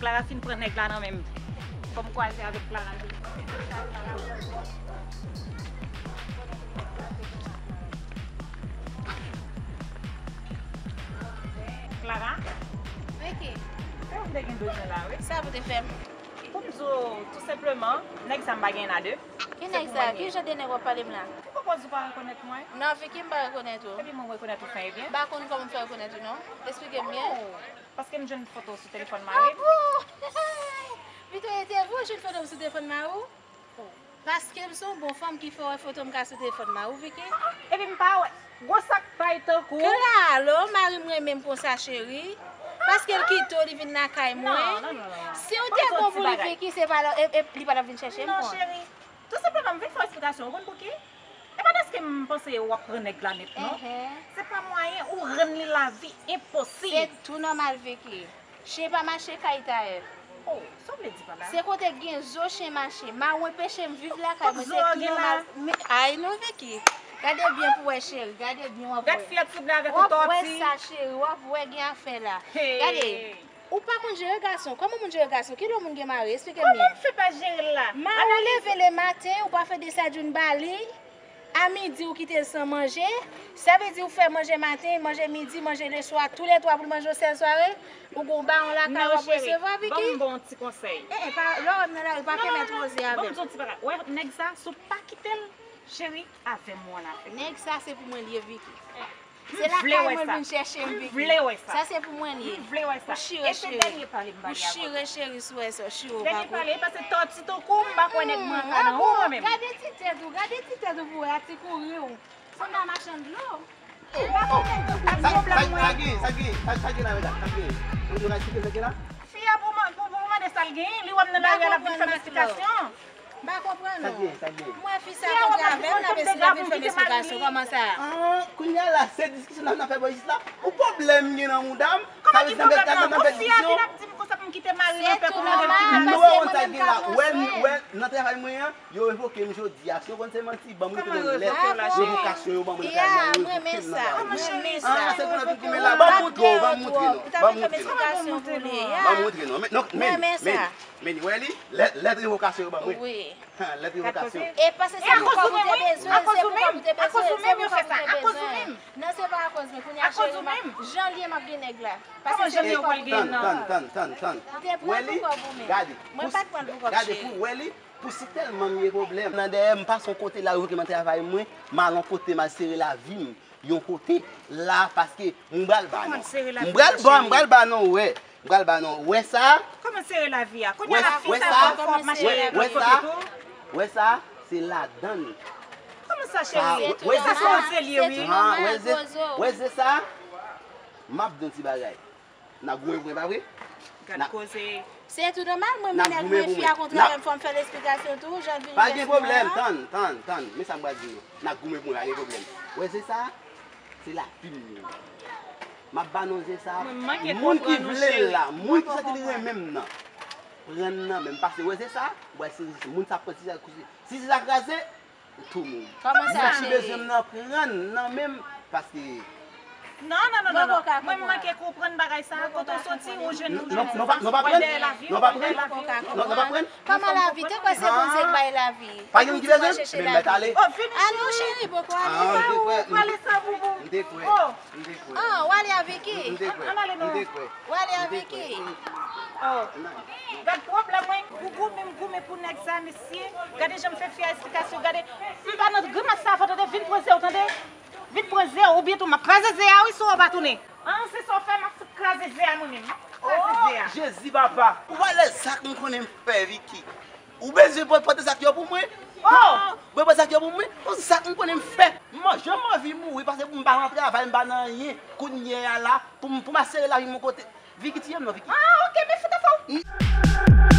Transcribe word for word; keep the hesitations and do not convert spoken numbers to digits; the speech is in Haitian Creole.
Clara fin pran nèg la nan men m. Fò m kwaze avèk Clara. Clara? Wi, ki? Sa w te gen bezwen la, wi. Sa pou te fè m? Pou m di w, tou senpleman, nèg sa m pa gen a de. Ki nèg sa? Ki jan de nèg w ap pale m la? Ou konprann ou pa rekonèt mwen? Non, Vicky, m pa rekonèt ou. Epi mwen rekonèt ou fen e byen. M pa konn kòman m fè rekonèt ou, non. Eksplike m byen. Oh, paske m jwenn foto w sou telefòn mari m. Oh, bon! Pito e te vre w jwenn foto m sou telefòn mari w? Paske m se yon bon fanm ki fè w wè foto m ka sou telefòn mari w, Vicky. Epi m pa wè. Gwo sak pay tankou w. Clara, mari m renmen m konsa, cheri. Paske l kite w, li vin lakay mwen. Non, non, non, non, non. Si w te bon pou li, Vicky, se pa la, e, e, li pa t ap vin chèche m, non, cheri. Tou senpleman, m vin fè w eksplikasyon. Ou konn pou ki? E pa dèske m panse w ap pran nèg la nèt, non. Enhen. Se pa mwayen, ou rann li lavi enposib. Se tou nòmal, Vicky. Chen pa mache kay tayè. Oh, sa w vle di pa la? Se kote k gen zo chen mache. Mari w anpeche m viv lakay mwen, se ki nòmal. Men, ay non, Vicky. Gade byen pou w wè, cheri. Gade byen, w ap wè. Gad fyè ti bla avèk yon tòti. W ap wè sa, cheri. W ap wè gen afè la. Hey. Gade. Ou pa konn jere gason. Kòman moun jere gason? Kilè moun gen mari? Eksplike m byen. Kòman m fè pa jere l la? Mari w leve le maten, ou pa fè de sa djoun ba li. A midi, ou kite l san manje. Sa vle di ou fè manje maten, manje midi, manje leswa, toulètwa pou l manje yon sèl sware. Ou gon bawon lakay w ap resevwa, Vicky. Ban m ba w yon ti konsèy. Eh, eh, pa, lè w wè m nan lari, pa fè mèt koze avè m. Ban m di w yon ti bagay. Wè nèg sa, si w pa kite l, cheri, avè m ou annafè. Nèg sa, se pou mwen l ye, Vicky. Se lakay mwen l vin chèche m, Vicky. M vle wè sa. Sa se pou mwen l ye. M vle wè sa. Ou chire, cheri. E se dènye pale m pale avè w. Ou chire, cheri, si w wè sa, ou chire, ou pa ko. Dènye pale, paske tòti tankou m, m pa kwè nèg mwen ka nan ou mwen menm. Gade ti tèt ou, gade ti tèt ou pou wè a ti kouri w. Sanble a machann dlo. Ou pa kwè nèg tankou m. Sa gen, sa gen, sa, sa gen la, medam, sa gen. Ou di w ka eksplike sa gen la? Fi a pou man-, pou, pou mande sa l genyen, li wè m nan lari a, l ap vin fè m eksplikasyon. M pa konprann ou. Sa gen, sa gen. Mwen, fi sa kontre avè m, l ap eseye vin fè m eksplikasyon. Kòman sa? Ah, kounye a la, se diskisyon n ap, n ap fè bò jis la. Ou pwoblèm gen nan mouda m? Kòman ki pwoblèm nan? Pou fi a vin ap di m konsa pou m kite mari m anpè, pou mande l ki nòmal. Nou wè konn sa gen la. Wè, wè, nan travay mwen an, yo revoke m jodi a. Si yo konn se manti, ban m rete nan lèt revokasyon yo ban mwen nan travay mwen, yo revoke m nan travay mwen. Ah, se pou nan vin goumen la. Ban m montre w, ban m montre non. Ban m montre non. Ban m montre non. Men, non, men, men. Men, wè li, lèt, lèt revokasyon yo ban mwen. Wi. Ha, lèt revokasyon. E paske se pou kòb ou te bezwen, se pou kòb ou te bezwen, se pou kòb ou te bezwen. Non, se pa akoz mwen. Kounye a, cheri, jan l ye, m ap gen nèg la. Paske se pou kòb ou te bezwen. Tann, tann, tann, tann, tann. Ou te pran l pou kòb ou menm. Mwen pa t pran l pou kòb, cheri. Gade pou w wè li, pou si tèlman m gen pwoblèm. Nan dèyè m, m pase yon kote la, yo revoke m nan travay mwen, m al yon kote, m al sere lavi m. Yon kote la, paske m pral ba non. M pral ba, m pral ba non, wè. M pral ba non. Wè sa? Kòman sere lavi a? Kounye a la, fi sa pran fòm mache lè kote tou. Wè sa? Se ladann. Kòman sa, cheri? Wè ze sa? Wè ze sa? M ap di yon ti bagay. N ap goumen pou mwen, pa vre? Gad koze. Se tou nòmal, mwen menm nèg mwen, fi a kontre avè m, fò m fè l eksplikasyon tou, jan l vin vès mwen an. Pa gen pwoblèm, tann, tann, tann. Men sa m pral di nou. N ap goumen pou mwen, pa gen pwoblèm. Wè ze sa? Se lavi m li ye. M ap ba non ze sa. Moun ki vle l la, moun ki santi li renmen m nan. Pran l nan men m, pase wè ze sa? Wè se moun sa pran si sa, si se sa kraze, tou moun. Kòman sa, cheri? Moun ki bezwen m nan pran nan men m, paske. Non, non, non, non, non. Mwen, m manke konprann bagay sa. Kote w soti, ou jwenn moun nan. Non, non, pa, non, pa pran. Non, pa pran. Non, non, pa pran. Kòman lavi? Te kwè se Bondye k bay lavi. Pa gen moun ki bezwen m, men m mèt ale. Oh, vini, cheri. Cheri, poko ale. Ah, m te kwè. Ou ale san boubou. M te kwè. Oh. M te kwè. Ah, w ale avèk ki? M te kwè. Ann ale non. M te kwè. W ale avèk ki? Oh. Gad pwoblèm mwen. Ou goumen, m goumen pou nèg sa, mesye. Gade jan m fè fi a eksplikasyon. Gade, m pa nan grimas sa avè w, tande, vin pran ze w, tande. Vin pran ze w, oubyen tou m ap kraze ze a, wi, si w pa tounen. Ah, se sa w fè, m ap fout kraze ze a mwen menm. M ap kraze ze a. Oh, Jezi, papa. Ou pa lè sa k m konnen m fè, Vicky. Ou bezwen pote, pote zak yo pou mwen? Oh! Ou bezwen pote zak yo pou mwen? Pou zak m konnen m fè. M jan m anvi mouri, paske pou m pa nan travay, m pa nan anyen. Kounye a la, pou m, pou m asire lavi m yon kote. Vicky, tiye m non, Vicky. Ah, ok, men fout afè w.